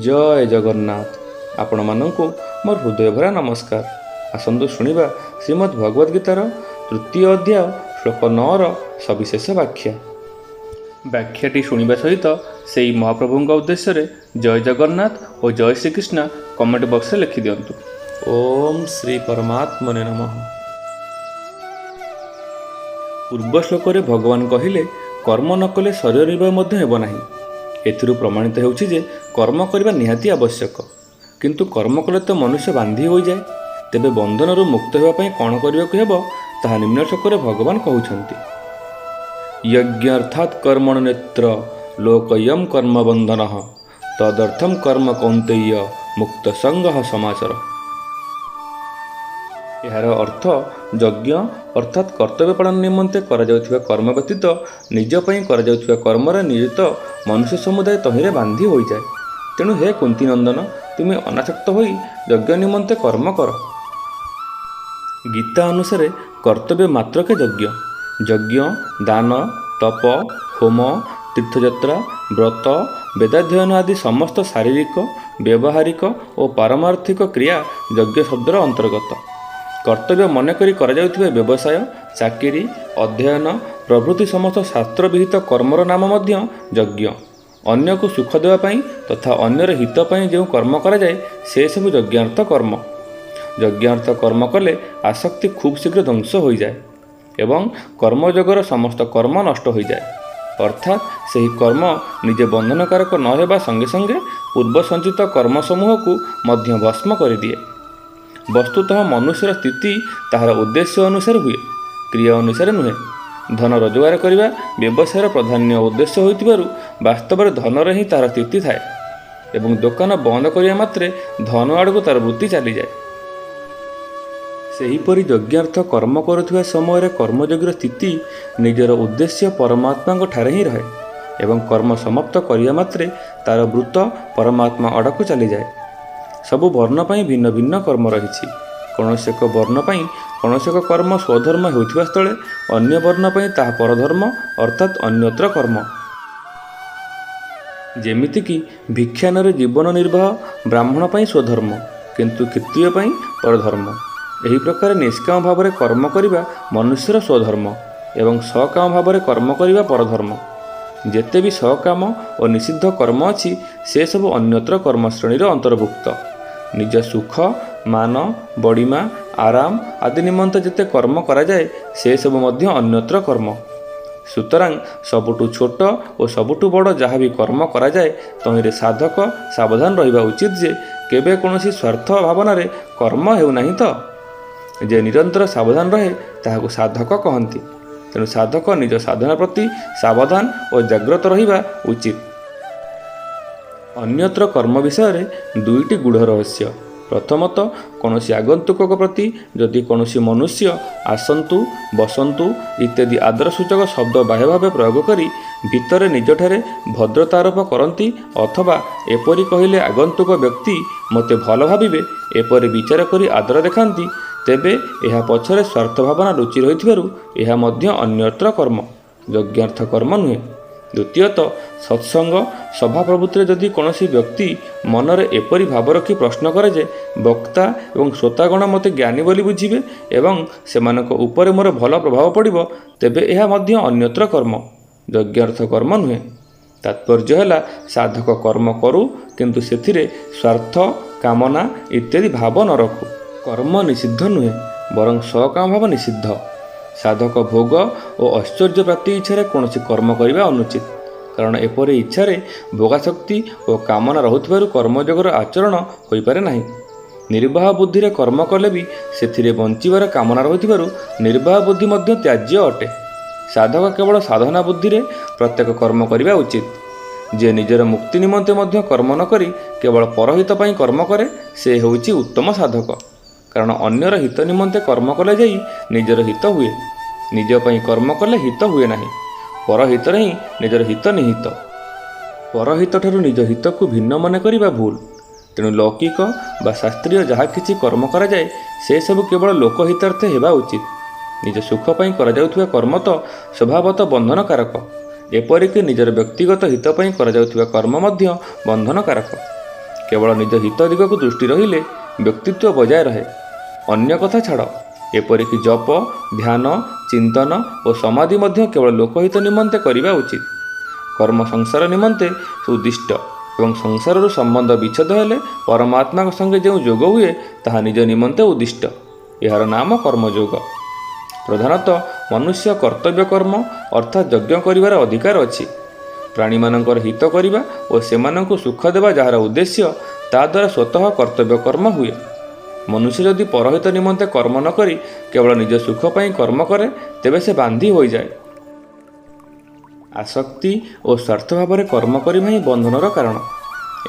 ଜୟ ଜଗନ୍ନାଥ। ଆପଣମାନଙ୍କୁ ମୋର ହୃଦୟଭରା ନମସ୍କାର। ଆସନ୍ତୁ ଶୁଣିବା ଶ୍ରୀମଦ୍ ଭଗବଦ୍‌ଗୀତାର ତୃତୀୟ ଅଧ୍ୟାୟ ଶ୍ଲୋକ 9ର ସବିଶେଷ ବ୍ୟାଖ୍ୟା। ବ୍ୟାଖ୍ୟାଟି ଶୁଣିବା ସହିତ ସେଇ ମହାପ୍ରଭୁଙ୍କ ଉଦ୍ଦେଶ୍ୟରେ ଜୟ ଜଗନ୍ନାଥ ଓ ଜୟ ଶ୍ରୀକୃଷ୍ଣ କମେଣ୍ଟ ବକ୍ସରେ ଲେଖିଦିଅନ୍ତୁ। ଓମ୍ ଶ୍ରୀ ପରମାତ୍ମନେ ନମଃ। ପୂର୍ବ ଶ୍ଲୋକରେ ଭଗବାନ କହିଲେ, କର୍ମ ନ କଲେ ଶରୀର ନିର୍ବାହ ମଧ୍ୟ ହେବ ନାହିଁ। ଏଥିରୁ ପ୍ରମାଣିତ ହେଉଛି ଯେ କର୍ମ କରିବା ନିହାତି ଆବଶ୍ୟକ। କିନ୍ତୁ କର୍ମ କଲେ ତ ମନୁଷ୍ୟ ବାନ୍ଧି ହୋଇଯାଏ। ତେବେ ବନ୍ଧନରୁ ମୁକ୍ତ ହେବା ପାଇଁ କ'ଣ କରିବାକୁ ହେବ, ତାହା ନିମ୍ନ ଶ୍ଲୋକରେ ଭଗବାନ କହୁଛନ୍ତି। ଯଜ୍ଞାର୍ଥାତ୍ କର୍ମଣ୍ୟେତ୍ର ଲୋକୟಂ କର୍ମବନ୍ଧନଃ ତଦର୍ଥಂ କର୍ମ କୌନ୍ତେୟ ମୁକ୍ତ ସଙ୍ଗଃ ସମାଚର। ଏହାର ଅର୍ଥ, ଯଜ୍ଞ ଅର୍ଥାତ୍ କର୍ତ୍ତବ୍ୟ ପାଳନ ନିମନ୍ତେ କରାଯାଉଥିବା କର୍ମ ବ୍ୟତୀତ ନିଜ ପାଇଁ କରାଯାଉଥିବା କର୍ମରେ ନିୟୋଜିତ ମନୁଷ୍ୟ ସମୁଦାୟ ତହିଁରେ ବାନ୍ଧି ହୋଇଯାଏ। ତେଣୁ ହେ କୁନ୍ତୀନନ୍ଦନ, ତୁମେ ଅନାସକ୍ତ ହୋଇ ଯଜ୍ଞ ନିମନ୍ତେ କର୍ମ କର। ଗୀତା ଅନୁସାରେ କର୍ତ୍ତବ୍ୟ ମାତ୍ରକେ ଯଜ୍ଞ। ଯଜ୍ଞ, ଦାନ, ତପ, ହୋମ, ତୀର୍ଥଯାତ୍ରା, ବ୍ରତ, ବେଦାଧ୍ୟୟନ ଆଦି ସମସ୍ତ ଶାରୀରିକ, ବ୍ୟବହାରିକ ଓ ପାରମାର୍ଥିକ କ୍ରିୟା ଯଜ୍ଞ ଶବ୍ଦର ଅନ୍ତର୍ଗତ। କର୍ତ୍ତବ୍ୟ ମନେକରି କରାଯାଉଥିବା ବ୍ୟବସାୟ, ଚାକିରି, ଅଧ୍ୟୟନ ପ୍ରଭୃତି ସମସ୍ତ ଶାସ୍ତ୍ରବିହିତ କର୍ମର ନାମ ମଧ୍ୟ ଯଜ୍ଞ। ଅନ୍ୟକୁ ସୁଖ ଦେବା ପାଇଁ ତଥା ଅନ୍ୟର ହିତ ପାଇଁ ଯେଉଁ କର୍ମ କରାଯାଏ, ସେସବୁ ଯଜ୍ଞାର୍ଥ କର୍ମ। ଯଜ୍ଞାର୍ଥ କର୍ମ କଲେ ଆସକ୍ତି ଖୁବ୍ ଶୀଘ୍ର ଧ୍ୱଂସ ହୋଇଯାଏ ଏବଂ କର୍ମଯୋଗର ସମସ୍ତ କର୍ମ ନଷ୍ଟ ହୋଇଯାଏ। ଅର୍ଥାତ୍ ସେହି କର୍ମ ନିଜେ ବନ୍ଧନକାରକ ନ ହେବା ସଙ୍ଗେ ସଙ୍ଗେ ପୂର୍ବ ସଞ୍ଚିତ କର୍ମ ସମୂହକୁ ମଧ୍ୟ ଭସ୍ମ କରିଦିଏ। ବସ୍ତୁତଃ ମନୁଷ୍ୟର ସ୍ଥିତି ତାହାର ଉଦ୍ଦେଶ୍ୟ ଅନୁସାରେ ହୁଏ, କ୍ରିୟା ଅନୁସାରେ ନୁହେଁ। ଧନ ରୋଜଗାର କରିବା ବ୍ୟବସାୟର ପ୍ରାଧାନ୍ୟ ଉଦ୍ଦେଶ୍ୟ ହୋଇଥିବାରୁ ବାସ୍ତବରେ ଧନରେ ହିଁ ତାହାର ସ୍ଥିତି ଥାଏ ଏବଂ ଦୋକାନ ବନ୍ଦ କରିବା ମାତ୍ରେ ଧନ ଆଡ଼କୁ ତାର ବୃତ୍ତି ଚାଲିଯାଏ। ସେହିପରି ଯଜ୍ଞାର୍ଥ କର୍ମ କରୁଥିବା ସମୟରେ କର୍ମଯୋଗୀର ସ୍ଥିତି ନିଜର ଉଦ୍ଦେଶ୍ୟ ପରମାତ୍ମାଙ୍କ ଠାରେ ହିଁ ରହେ ଏବଂ କର୍ମ ସମାପ୍ତ କରିବା ମାତ୍ରେ ତାର ବୃତ୍ତ ପରମାତ୍ମା ଆଡ଼କୁ ଚାଲିଯାଏ। ସବୁ ବର୍ଣ୍ଣ ପାଇଁ ଭିନ୍ନ ଭିନ୍ନ କର୍ମ ରହିଛି। କୌଣସି ଏକ ବର୍ଣ୍ଣ ପାଇଁ କୌଣସି ଏକ କର୍ମ ସ୍ୱଧର୍ମ ହେଉଥିବା ସ୍ଥଳେ ଅନ୍ୟ ବର୍ଣ୍ଣ ପାଇଁ ତାହା ପରଧର୍ମ, ଅର୍ଥାତ୍ ଅନ୍ୟତ୍ର କର୍ମ। ଯେମିତିକି ଭିକ୍ଷାନରେ ଜୀବନ ନିର୍ବାହ ବ୍ରାହ୍ମଣ ପାଇଁ ସ୍ୱଧର୍ମ, କିନ୍ତୁ କ୍ଷତ୍ରିୟ ପାଇଁ ପରଧର୍ମ। ଏହି ପ୍ରକାର ନିଷ୍କାମ ଭାବରେ କର୍ମ କରିବା ମନୁଷ୍ୟର ସ୍ୱଧର୍ମ ଏବଂ ସକାମ ଭାବରେ କର୍ମ କରିବା ପରଧର୍ମ। ଯେତେ ବି ସକାମ ଓ ନିଷିଦ୍ଧ କର୍ମ ଅଛି, ସେସବୁ ଅନ୍ୟତ୍ର କର୍ମ ଶ୍ରେଣୀର ଅନ୍ତର୍ଭୁକ୍ତ। ନିଜ ସୁଖ, ମାନ, ବଡ଼ିମା, ଆରାମ ଆଦି ନିମନ୍ତେ ଯେତେ କର୍ମ କରାଯାଏ, ସେସବୁ ମଧ୍ୟ ଅନ୍ୟତ୍ର କର୍ମ। ସୁତରାଂ ସବୁଠୁ ଛୋଟ ଓ ସବୁଠୁ ବଡ଼ ଯାହା ବି କର୍ମ କରାଯାଏ, ତହିଁରେ ସାଧକ ସାବଧାନ ରହିବା ଉଚିତ ଯେ କେବେ କୌଣସି ସ୍ୱାର୍ଥ ଭାବନାରେ କର୍ମ ହେଉନାହିଁ ତ। ଯେ ନିରନ୍ତର ସାବଧାନ ରହେ, ତାହାକୁ ସାଧକ କହନ୍ତି। ତେଣୁ ସାଧକ ନିଜ ସାଧନା ପ୍ରତି ସାବଧାନ ଓ ଜାଗ୍ରତ ରହିବା ଉଚିତ। ଅନ୍ୟତ୍ର କର୍ମ ବିଷୟରେ ଦୁଇଟି ଗୂଢ଼ ରହସ୍ୟ। ପ୍ରଥମତଃ, କୌଣସି ଆଗନ୍ତୁକଙ୍କ ପ୍ରତି ଯଦି କୌଣସି ମନୁଷ୍ୟ ଆସନ୍ତୁ, ବସନ୍ତୁ ଇତ୍ୟାଦି ଆଦରସୂଚକ ଶବ୍ଦ ବାହ୍ୟ ଭାବେ ପ୍ରୟୋଗ କରି ଭିତରେ ନିଜଠାରେ ଭଦ୍ରତା ଆରୋପ କରନ୍ତି ଅଥବା ଏପରି କହିଲେ ଆଗନ୍ତୁକ ବ୍ୟକ୍ତି ମୋତେ ଭଲ ଭାବିବେ, ଏପରି ବିଚାର କରି ଆଦର ଦେଖାନ୍ତି, ତେବେ ଏହା ପଛରେ ସ୍ୱାର୍ଥ ଭାବନା ଲୁଚି ରହିଥିବାରୁ ଏହା ମଧ୍ୟ ଅନ୍ୟତ୍ର କର୍ମ, ଯଜ୍ଞାର୍ଥ କର୍ମ ନୁହେଁ। ଦ୍ୱିତୀୟତଃ, ସତ୍ସଙ୍ଗ ସଭା ପ୍ରଭୃତିରେ ଯଦି କୌଣସି ବ୍ୟକ୍ତି ମନରେ ଏପରି ଭାବ ରଖି ପ୍ରଶ୍ନ କରେ ଯେ ବକ୍ତା ଏବଂ ଶ୍ରୋତାଗଣ ମୋତେ ଜ୍ଞାନୀ ବୋଲି ବୁଝିବେ ଏବଂ ସେମାନଙ୍କ ଉପରେ ମୋର ଭଲ ପ୍ରଭାବ ପଡ଼ିବ, ତେବେ ଏହା ମଧ୍ୟ ଅନ୍ୟତ୍ର କର୍ମ, ଯଜ୍ଞାର୍ଥ କର୍ମ ନୁହେଁ। ତାତ୍ପର୍ଯ୍ୟ ହେଲା, ସାଧକ କର୍ମ କରୁ, କିନ୍ତୁ ସେଥିରେ ସ୍ୱାର୍ଥ, କାମନା ଇତ୍ୟାଦି ଭାବ ନ ରଖୁ। କର୍ମ ନିଷିଦ୍ଧ ନୁହେଁ, ବରଂ ସକାମ ଭାବ ନିଷିଦ୍ଧ। ସାଧକ ଭୋଗ ଓ ଐଶ୍ୱର୍ଯ୍ୟ ପ୍ରାପ୍ତି ଇଚ୍ଛାରେ କୌଣସି କର୍ମ କରିବା ଅନୁଚିତ, କାରଣ ଏପରି ଇଚ୍ଛାରେ ଭୋଗାଶକ୍ତି ଓ କାମନା ରହୁଥିବାରୁ କର୍ମଯୋଗର ଆଚରଣ ହୋଇପାରେ ନାହିଁ। ନିର୍ବାହ ବୁଦ୍ଧିରେ କର୍ମ କଲେ ବି ସେଥିରେ ବଞ୍ଚିବାର କାମନା ରହୁଥିବାରୁ ନିର୍ବାହ ବୁଦ୍ଧି ମଧ୍ୟ ତ୍ୟାଜ୍ୟ ଅଟେ। ସାଧକ କେବଳ ସାଧନା ବୁଦ୍ଧିରେ ପ୍ରତ୍ୟେକ କର୍ମ କରିବା ଉଚିତ। ଯେ ନିଜର ମୁକ୍ତି ନିମନ୍ତେ ମଧ୍ୟ କର୍ମ ନ କରି କେବଳ ପରହିତ ପାଇଁ କର୍ମ କରେ, ସେ ହେଉଛି ଉତ୍ତମ ସାଧକ। କାରଣ ଅନ୍ୟର ହିତ ନିମନ୍ତେ କର୍ମ କଲେ ଯାଇ ନିଜର ହିତ ହୁଏ। ନିଜ ପାଇଁ କର୍ମ କଲେ ହିତ ହୁଏ ନାହିଁ। ପରହିତରେ ହିଁ ନିଜର ହିତ ନିହିତ। ପରହିତଠାରୁ ନିଜ ହିତକୁ ଭିନ୍ନ ମନେ କରିବା ଭୁଲ। ତେଣୁ ଲୌକିକ ବା ଶାସ୍ତ୍ରୀୟ ଯାହା କିଛି କର୍ମ କରାଯାଏ, ସେସବୁ କେବଳ ଲୋକହିତାର୍ଥେ ହେବା ଉଚିତ। ନିଜ ସୁଖ ପାଇଁ କରାଯାଉଥିବା କର୍ମ ତ ସ୍ୱଭାବତଃ ବନ୍ଧନକାରକ। ଏପରିକି ନିଜର ବ୍ୟକ୍ତିଗତ ହିତ ପାଇଁ କରାଯାଉଥିବା କର୍ମ ମଧ୍ୟ ବନ୍ଧନକାରକ। କେବଳ ନିଜ ହିତ ଦିଗକୁ ଦୃଷ୍ଟି ରହିଲେ ବ୍ୟକ୍ତିତ୍ୱ ବଜାୟ ରହେ, ଅନ୍ୟ କଥା ଛାଡ଼। ଏପରିକି ଜପ, ଧ୍ୟାନ, ଚିନ୍ତନ ଓ ସମାଧି ମଧ୍ୟ କେବଳ ଲୋକହିତ ନିମନ୍ତେ କରିବା ଉଚିତ। କର୍ମ ସଂସାର ନିମନ୍ତେ ଉଦ୍ଦିଷ୍ଟ ଏବଂ ସଂସାରରୁ ସମ୍ବନ୍ଧ ବିଚ୍ଛେଦ ହେଲେ ପରମାତ୍ମାଙ୍କ ସଙ୍ଗେ ଯେଉଁ ଯୋଗ ହୁଏ, ତାହା ନିଜ ନିମନ୍ତେ ଉଦ୍ଦିଷ୍ଟ। ଏହାର ନାମ କର୍ମଯୋଗ। ପ୍ରଧାନତଃ ମନୁଷ୍ୟ କର୍ତ୍ତବ୍ୟ କର୍ମ ଅର୍ଥାତ୍ ଯଜ୍ଞ କରିବାର ଅଧିକାର ଅଛି। ପ୍ରାଣୀମାନଙ୍କର ହିତ କରିବା ଓ ସେମାନଙ୍କୁ ସୁଖ ଦେବା ଯାହାର ଉଦ୍ଦେଶ୍ୟ, ତା ଦ୍ୱାରା ସ୍ୱତଃ କର୍ତ୍ତବ୍ୟ କର୍ମ ହୁଏ। ମନୁଷ୍ୟ ଯଦି ପରହିତ ନିମନ୍ତେ କର୍ମ ନ କରି କେବଳ ନିଜ ସୁଖ ପାଇଁ କର୍ମ କରେ, ତେବେ ସେ ବାନ୍ଧି ହୋଇଯାଏ। ଆସକ୍ତି ଓ ସ୍ୱାର୍ଥ ଭାବରେ କର୍ମ କରିବା ହିଁ ବନ୍ଧନର କାରଣ।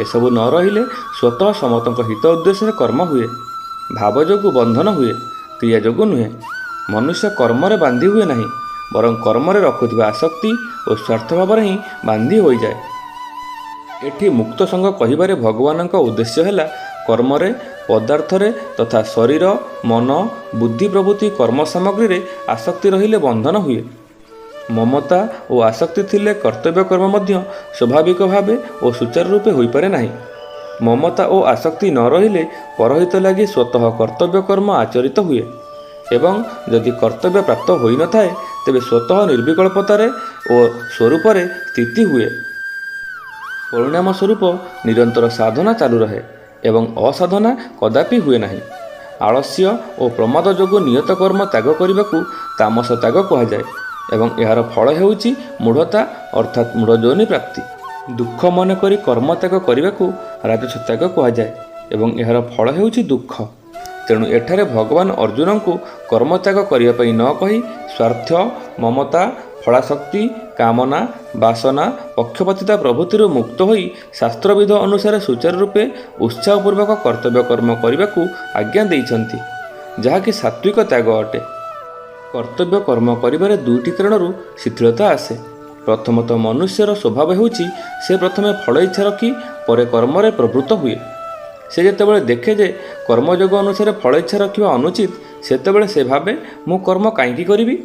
ଏସବୁ ନ ରହିଲେ ସ୍ୱତଃ ସମସ୍ତଙ୍କ ହିତ ଉଦ୍ଦେଶ୍ୟରେ କର୍ମ ହୁଏ। ଭାବ ଯୋଗୁଁ ବନ୍ଧନ ହୁଏ, କ୍ରିୟା ଯୋଗୁଁ ନୁହେଁ। ମନୁଷ୍ୟ କର୍ମରେ ବାନ୍ଧି ହୁଏ ନାହିଁ, ବରଂ କର୍ମରେ ରଖୁଥିବା ଆସକ୍ତି ଓ ସ୍ୱାର୍ଥ ଭାବରେ ହିଁ ବାନ୍ଧି ହୋଇଯାଏ। ଏଠି ମୁକ୍ତ ସଙ୍ଗ କହିବାରେ ଭଗବାନଙ୍କ ଉଦ୍ଦେଶ୍ୟ ହେଲା, କର୍ମରେ, ପଦାର୍ଥରେ ତଥା ଶରୀର, ମନ, ବୁଦ୍ଧି ପ୍ରଭୃତି କର୍ମ ସାମଗ୍ରୀରେ ଆସକ୍ତି ରହିଲେ ବନ୍ଧନ ହୁଏ। ମମତା ଓ ଆସକ୍ତି ଥିଲେ କର୍ତ୍ତବ୍ୟ କର୍ମ ମଧ୍ୟ ସ୍ୱାଭାବିକ ଭାବେ ଓ ସୁଚାରୁ ରୂପେ ହୋଇପାରେ ନାହିଁ। ମମତା ଓ ଆସକ୍ତି ନ ରହିଲେ ପରହିତ ଲାଗି ସ୍ୱତଃ କର୍ତ୍ତବ୍ୟ କର୍ମ ଆଚରିତ ହୁଏ ଏବଂ ଯଦି କର୍ତ୍ତବ୍ୟ ପ୍ରାପ୍ତ ହୋଇନଥାଏ, ତେବେ ସ୍ୱତଃ ନିର୍ବିକଳ୍ପତାରେ ଓ ସ୍ୱରୂପରେ ସ୍ଥିତି ହୁଏ। ପରିଣାମ ସ୍ୱରୂପ ନିରନ୍ତର ସାଧନା ଚାଲୁ ରହେ ଏବଂ ଅସାଧନା କଦାପି ହୁଏ ନାହିଁ। ଆଳସ୍ୟ ଓ ପ୍ରମାଦ ଯୋଗୁଁ ନିୟତ କର୍ମ ତ୍ୟାଗ କରିବାକୁ ତାମସ ତ୍ୟାଗ କୁହାଯାଏ ଏବଂ ଏହାର ଫଳ ହେଉଛି ମୂଢ଼ତା ଅର୍ଥାତ୍ ମୂଢ଼ଯୋନି ପ୍ରାପ୍ତି। ଦୁଃଖ ମନେ କରି କର୍ମ ତ୍ୟାଗ କରିବାକୁ ରାଜସ ତ୍ୟାଗ କୁହାଯାଏ ଏବଂ ଏହାର ଫଳ ହେଉଛି ଦୁଃଖ। ତେଣୁ ଏଠାରେ ଭଗବାନ ଅର୍ଜୁନଙ୍କୁ କର୍ମତ୍ୟାଗ କରିବା ପାଇଁ ନ କହି ସ୍ୱାର୍ଥ, ମମତା, ଫଳାସକ୍ତି, କାମନା, ବାସନା, ପକ୍ଷପାତିତା ପ୍ରଭୃତିରୁ ମୁକ୍ତ ହୋଇ ଶାସ୍ତ୍ରବିଧି ଅନୁସାରେ ସୁଚାରୁ ରୂପେ ଉତ୍ସାହପୂର୍ବକ କର୍ତ୍ତବ୍ୟ କର୍ମ କରିବାକୁ ଆଜ୍ଞା ଦେଇଛନ୍ତି, ଯାହାକି ସାତ୍ତ୍ୱିକ ତ୍ୟାଗ ଅଟେ। କର୍ତ୍ତବ୍ୟ କର୍ମ କରିବାରେ ଦୁଇଟି କାରଣରୁ ଶିଥିଳତା ଆସେ। ପ୍ରଥମତଃ, ମନୁଷ୍ୟର ସ୍ୱଭାବ ହେଉଛି ସେ ପ୍ରଥମେ ଫଳ ଇଚ୍ଛା ରଖି ପରେ କର୍ମରେ ପ୍ରବୃତ୍ତ ହୁଏ। ସେ ଯେତେବେଳେ ଦେଖେ ଯେ କର୍ମଯୋଗ ଅନୁସାରେ ଫଳ ଇଚ୍ଛା ରଖିବା ଅନୁଚିତ, ସେତେବେଳେ ସେ ଭାବେ, ମୁଁ କର୍ମ କାହିଁକି କରିବି?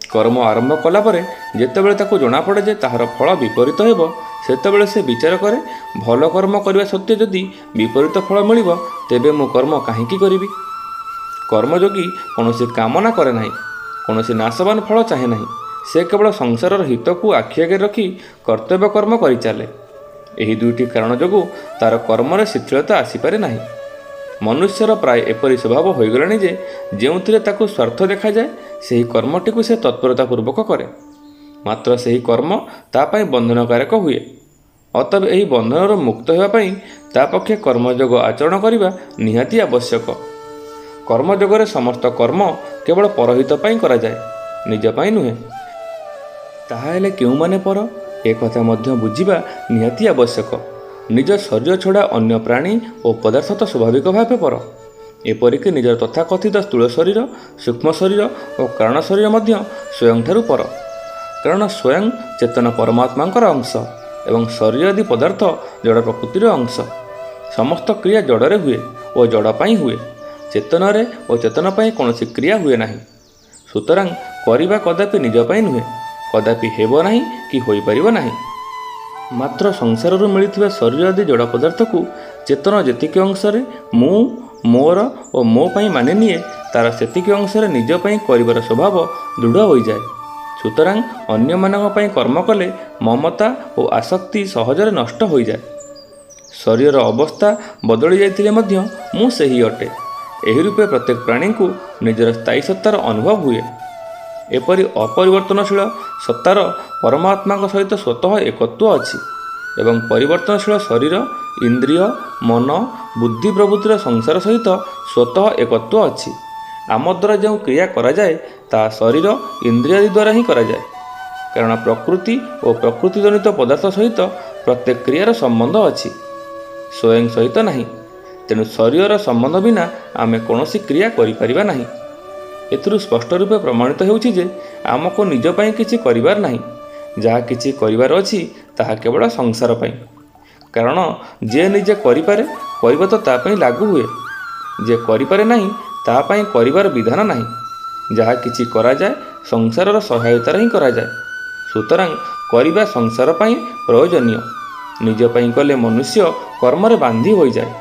କର୍ମ ଆରମ୍ଭ କଲା ପରେ ଯେତେବେଳେ ତାକୁ ଜଣାପଡ଼େ ଯେ ତାହାର ଫଳ ବିପରୀତ ହେବ, ସେତେବେଳେ ସେ ବିଚାର କରେ, ଭଲ କର୍ମ କରିବା ସତ୍ତ୍ୱେ ଯଦି ବିପରୀତ ଫଳ ମିଳିବ, ତେବେ ମୁଁ କର୍ମ କାହିଁକି କରିବି? କର୍ମଯୋଗୀ କୌଣସି କାମନା କରେ ନାହିଁ, କୌଣସି ନାଶବାନ ଫଳ ଚାହେଁ ନାହିଁ। ସେ କେବଳ ସଂସାରର ହିତକୁ ଆଖି ଆଗରେ ରଖି କର୍ତ୍ତବ୍ୟ କର୍ମ କରିଚାଲେ। ଏହି ଦୁଇଟି କାରଣ ଯୋଗୁଁ ତା'ର କର୍ମରେ ଶିଥିଳତା ଆସିପାରେ ନାହିଁ। ମନୁଷ୍ୟର ପ୍ରାୟ ଏପରି ସ୍ୱଭାବ ହୋଇଗଲାଣି ଯେ ଯେଉଁଥିରେ ତାକୁ ସ୍ୱାର୍ଥ ଦେଖାଯାଏ, ସେହି କର୍ମଟିକୁ ସେ ତତ୍ପରତା ପୂର୍ବକ କରେ। ମାତ୍ର ସେହି କର୍ମ ତା ପାଇଁ ବନ୍ଧନକାରକ ହୁଏ। ଅତଏବ ଏହି ବନ୍ଧନରୁ ମୁକ୍ତ ହେବା ପାଇଁ ତା ପକ୍ଷେ କର୍ମଯୋଗ ଆଚରଣ କରିବା ନିହାତି ଆବଶ୍ୟକ। କର୍ମଯୋଗରେ ସମସ୍ତ କର୍ମ କେବଳ ପରହିତ ପାଇଁ କରାଯାଏ, ନିଜ ପାଇଁ ନୁହେଁ। ତାହାହେଲେ କେଉଁମାନେ ପର, ଏକଥା ମଧ୍ୟ ବୁଝିବା ନିହାତି ଆବଶ୍ୟକ। ନିଜ ଶରୀର ଛଡ଼ା ଅନ୍ୟ ପ୍ରାଣୀ ଓ ପଦାର୍ଥ ତ ସ୍ୱାଭାବିକ ଭାବେ ପର। ଏପରିକି ନିଜର ତଥାକଥିତ ସ୍ଥୂଳ ଶରୀର, ସୂକ୍ଷ୍ମ ଶରୀର ଓ କାରଣ ଶରୀର ମଧ୍ୟ ସ୍ୱୟଂଠାରୁ ପର। କାରଣ ସ୍ୱୟଂ ଚେତନ ପରମାତ୍ମାଙ୍କର ଅଂଶ ଏବଂ ଶରୀର ଆଦି ପଦାର୍ଥ ଜଡ଼ ପ୍ରକୃତିର ଅଂଶ। ସମସ୍ତ କ୍ରିୟା ଜଡ଼ରେ ହୁଏ ଓ ଜଡ଼ ପାଇଁ ହୁଏ। ଚେତନରେ ଓ ଚେତନ ପାଇଁ କୌଣସି କ୍ରିୟା ହୁଏ ନାହିଁ। ସୁତରାଂ କରିବା କଦାପି ନିଜ ପାଇଁ ନୁହେଁ, କଦାପି ହେବ ନାହିଁ କି ହୋଇପାରିବ ନାହିଁ। ମାତ୍ର ସଂସାରରୁ ମିଳିଥିବା ଶରୀର ଆଦି ଜଡ଼ ପଦାର୍ଥକୁ ଚେତନ ଯେତିକି ଅଂଶରେ ମୁଁ, ମୋର ଓ ମୋ ପାଇଁ ମାନିନିଏ, ତା'ର ସେତିକି ଅଂଶରେ ନିଜ ପାଇଁ କରିବାର ସ୍ୱଭାବ ଦୃଢ଼ ହୋଇଯାଏ। ସୁତରାଂ ଅନ୍ୟମାନଙ୍କ ପାଇଁ କର୍ମ କଲେ ମମତା ଓ ଆସକ୍ତି ସହଜରେ ନଷ୍ଟ ହୋଇଯାଏ। ଶରୀରର ଅବସ୍ଥା ବଦଳି ଯାଇଥିଲେ ମଧ୍ୟ ମୁଁ ସେହି ଅଟେ, ଏହି ରୂପେ ପ୍ରତ୍ୟେକ ପ୍ରାଣୀଙ୍କୁ ନିଜର ସ୍ଥାୟୀ ସତ୍ତାର ଅନୁଭବ ହୁଏ। ଏପରି ଅପରିବର୍ତ୍ତନଶୀଳ ସତ୍ତାର ପରମାତ୍ମାଙ୍କ ସହିତ ସ୍ୱତଃ ଏକତ୍ୱ ଅଛି ଏବଂ ପରିବର୍ତ୍ତନଶୀଳ ଶରୀର, ଇନ୍ଦ୍ରିୟ, ମନ, ବୁଦ୍ଧି ପ୍ରଭୃତିର ସଂସାର ସହିତ ସ୍ୱତଃ ଏକତ୍ୱ ଅଛି। ଆମ ଦ୍ୱାରା ଯେଉଁ କ୍ରିୟା କରାଯାଏ, ତାହା ଶରୀର, ଇନ୍ଦ୍ରିୟାଦି ଦ୍ୱାରା ହିଁ କରାଯାଏ। କାରଣ ପ୍ରକୃତି ଓ ପ୍ରକୃତିଜନିତ ପଦାର୍ଥ ସହିତ ପ୍ରତ୍ୟେକ କ୍ରିୟାର ସମ୍ବନ୍ଧ ଅଛି, ସ୍ୱୟଂ ସହିତ ନାହିଁ। ତେଣୁ ଶରୀରର ସମ୍ବନ୍ଧ ବିନା ଆମେ କୌଣସି କ୍ରିୟା କରିପାରିବା ନାହିଁ। ଏଥିରୁ ସ୍ପଷ୍ଟ ରୂପେ ପ୍ରମାଣିତ ହେଉଛି ଯେ ଆମକୁ ନିଜ ପାଇଁ କିଛି କରିବାର ନାହିଁ। ଯାହା କିଛି କରିବାର ଅଛି, ତାହା କେବଳ ସଂସାର ପାଇଁ। କାରଣ ଯେ ନିଜେ କରିପାରେ, କରିବା ତ ତା ପାଇଁ ଲାଗୁ ହୁଏ। ଯେ କରିପାରେ ନାହିଁ, ତା ପାଇଁ କରିବାର ବିଧାନ ନାହିଁ। ଯାହା କିଛି କରାଯାଏ, ସଂସାରର ସହାୟତାରେ ହିଁ କରାଯାଏ। ସୁତରାଂ କରିବା ସଂସାର ପାଇଁ ପ୍ରୟୋଜନୀୟ, ନିଜ ପାଇଁ କଲେ ମନୁଷ୍ୟ କର୍ମରେ ବାନ୍ଧି ହୋଇଯାଏ।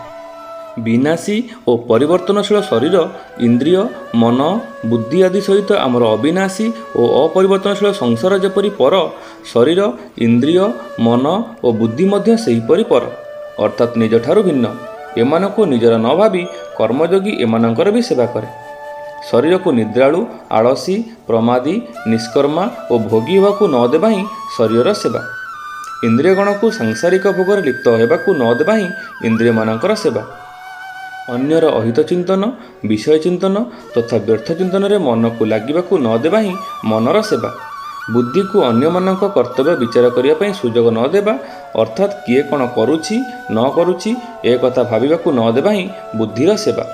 ବିନାଶୀ ଓ ପରିବର୍ତ୍ତନଶୀଳ ଶରୀର, ଇନ୍ଦ୍ରିୟ, ମନ, ବୁଦ୍ଧି ଆଦି ସହିତ ଆମର ଅବିନାଶୀ ଓ ଅପରିବର୍ତ୍ତନଶୀଳ ସଂସାର ଯେପରି ପର, ଶରୀର, ଇନ୍ଦ୍ରିୟ, ମନ ଓ ବୁଦ୍ଧି ମଧ୍ୟ ସେହିପରି ପର, ଅର୍ଥାତ୍ ନିଜଠାରୁ ଭିନ୍ନ। ଏମାନଙ୍କୁ ନିଜର ନ ଭାବି କର୍ମଯୋଗୀ ଏମାନଙ୍କର ବି ସେବା କରେ। ଶରୀରକୁ ନିଦ୍ରାଳୁ, ଆଳସୀ, ପ୍ରମାଦୀ, ନିଷ୍କର୍ମା ଓ ଭୋଗୀ ହେବାକୁ ନ ଦେବା ହିଁ ଶରୀରର ସେବା। ଇନ୍ଦ୍ରିୟଗଣକୁ ସାଂସାରିକ ଭୋଗରେ ଲିପ୍ତ ହେବାକୁ ନ ଦେବା ହିଁ ଇନ୍ଦ୍ରିୟମାନଙ୍କର ସେବା। ଅନ୍ୟର ଅହିତ ଚିନ୍ତନ, ବିଷୟ ଚିନ୍ତନ ତଥା ବ୍ୟର୍ଥ ଚିନ୍ତନରେ ମନକୁ ଲାଗିବାକୁ ନ ଦେବା ହିଁ ମନର ସେବା। ବୁଦ୍ଧିକୁ ଅନ୍ୟମାନଙ୍କ କର୍ତ୍ତବ୍ୟ ବିଚାର କରିବା ପାଇଁ ସୁଯୋଗ ନ ଦେବା, ଅର୍ଥାତ୍ କିଏ କ'ଣ କରୁଛି ନ କରୁଛି ଏ କଥା ଭାବିବାକୁ ନ ଦେବା ହିଁ ବୁଦ୍ଧିର ସେବା।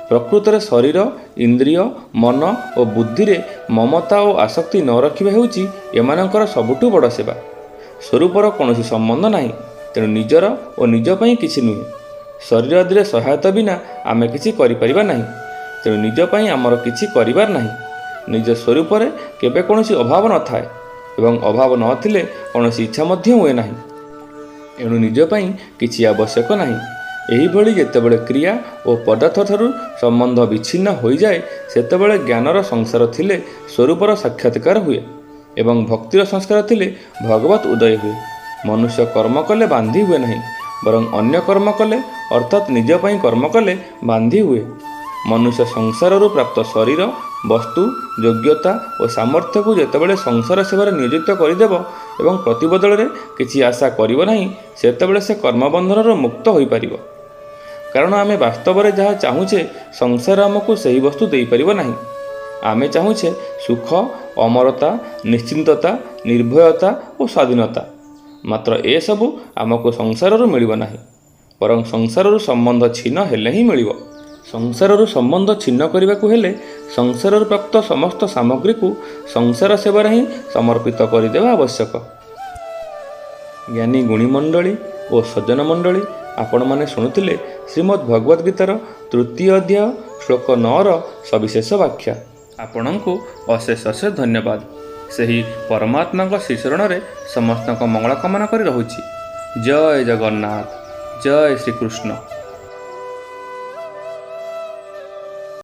ପ୍ରକୃତରେ ଶରୀର, ଇନ୍ଦ୍ରିୟ, ମନ ଓ ବୁଦ୍ଧିରେ ମମତା ଓ ଆସକ୍ତି ନ ରଖିବା ହେଉଛି ଏମାନଙ୍କର ସବୁଠୁ ବଡ଼ ସେବା। ସ୍ୱରୂପର କୌଣସି ସମ୍ବନ୍ଧ ନାହିଁ, ତେଣୁ ନିଜର ଓ ନିଜ ପାଇଁ କିଛି ନୁହେଁ। ଶରୀର ଆଦିରେ ସହାୟତା ବିନା ଆମେ କିଛି କରିପାରିବା ନାହିଁ, ତେଣୁ ନିଜ ପାଇଁ ଆମର କିଛି କରିବାର ନାହିଁ। ନିଜ ସ୍ୱରୂପରେ କେବେ କୌଣସି ଅଭାବ ନଥାଏ ଏବଂ ଅଭାବ ନଥିଲେ କୌଣସି ଇଚ୍ଛା ମଧ୍ୟ ହୁଏ ନାହିଁ। ଏଣୁ ନିଜ ପାଇଁ କିଛି ଆବଶ୍ୟକ ନାହିଁ। ଏହିଭଳି ଯେତେବେଳେ କ୍ରିୟା ଓ ପଦାର୍ଥଠାରୁ ସମ୍ବନ୍ଧ ବିଚ୍ଛିନ୍ନ ହୋଇଯାଏ, ସେତେବେଳେ ଜ୍ଞାନର ସଂସାର ଥିଲେ ସ୍ୱରୂପର ସାକ୍ଷାତକାର ହୁଏ ଏବଂ ଭକ୍ତିର ସଂସ୍କାର ଥିଲେ ଭଗବତ ଉଦୟ ହୁଏ। ମନୁଷ୍ୟ କର୍ମ କଲେ ବାନ୍ଧି ହୁଏ ନାହିଁ, ବରଂ ଅନ୍ୟ କର୍ମ କଲେ, ଅର୍ଥାତ୍ ନିଜ ପାଇଁ କର୍ମ କଲେ ବାନ୍ଧି ହୁଏ। ମନୁଷ୍ୟ ସଂସାରରୁ ପ୍ରାପ୍ତ ଶରୀର, ବସ୍ତୁ, ଯୋଗ୍ୟତା ଓ ସାମର୍ଥ୍ୟକୁ ଯେତେବେଳେ ସଂସାର ସେବାରେ ନିୟୋଜିତ କରିଦେବ ଏବଂ ପ୍ରତିବଦଳରେ କିଛି ଆଶା କରିବ ନାହିଁ, ସେତେବେଳେ ସେ କର୍ମବନ୍ଧନରୁ ମୁକ୍ତ ହୋଇପାରିବ। କାରଣ ଆମେ ବାସ୍ତବରେ ଯାହା ଚାହୁଁଛେ, ସଂସାର ଆମକୁ ସେହି ବସ୍ତୁ ଦେଇପାରିବ ନାହିଁ। ଆମେ ଚାହୁଁଛେ ସୁଖ, ଅମରତା, ନିଶ୍ଚିନ୍ତତା, ନିର୍ଭୟତା ଓ ସ୍ୱାଧୀନତା। ମାତ୍ର ଏସବୁ ଆମକୁ ସଂସାରରୁ ମିଳିବ ନାହିଁ, ବରଂ ସଂସାରରୁ ସମ୍ବନ୍ଧ ଛିନ୍ନ ହେଲେ ହିଁ ମିଳିବ। ସଂସାରରୁ ସମ୍ବନ୍ଧ ଛିନ୍ନ କରିବାକୁ ହେଲେ ସଂସାରରୁ ପ୍ରାପ୍ତ ସମସ୍ତ ସାମଗ୍ରୀକୁ ସଂସାର ସେବାରେ ହିଁ ସମର୍ପିତ କରିଦେବା ଆବଶ୍ୟକ। ଜ୍ଞାନୀ ଗୁଣୀମଣ୍ଡଳୀ ଓ ସଜ୍ଜନ ମଣ୍ଡଳୀ, ଆପଣମାନେ ଶୁଣୁଥିଲେ ଶ୍ରୀମଦ୍ ଭଗବଦ୍‌ଗୀତାର ତୃତୀୟ ଅଧ୍ୟାୟ ଶ୍ଳୋକ 9ର ସବିଶେଷ ବ୍ୟାଖ୍ୟା। ଆପଣଙ୍କୁ ଅଶେଷ ଅଶେଷ ଧନ୍ୟବାଦ। ସେହି ପରମାତ୍ମାଙ୍କ ଶ୍ରୀଚରଣରେ ସମସ୍ତଙ୍କ ମଙ୍ଗଳ କାମନା କରି ରହୁଛି। ଜୟ ଜଗନ୍ନାଥ, ଜୟ ଶ୍ରୀକୃଷ୍ଣ।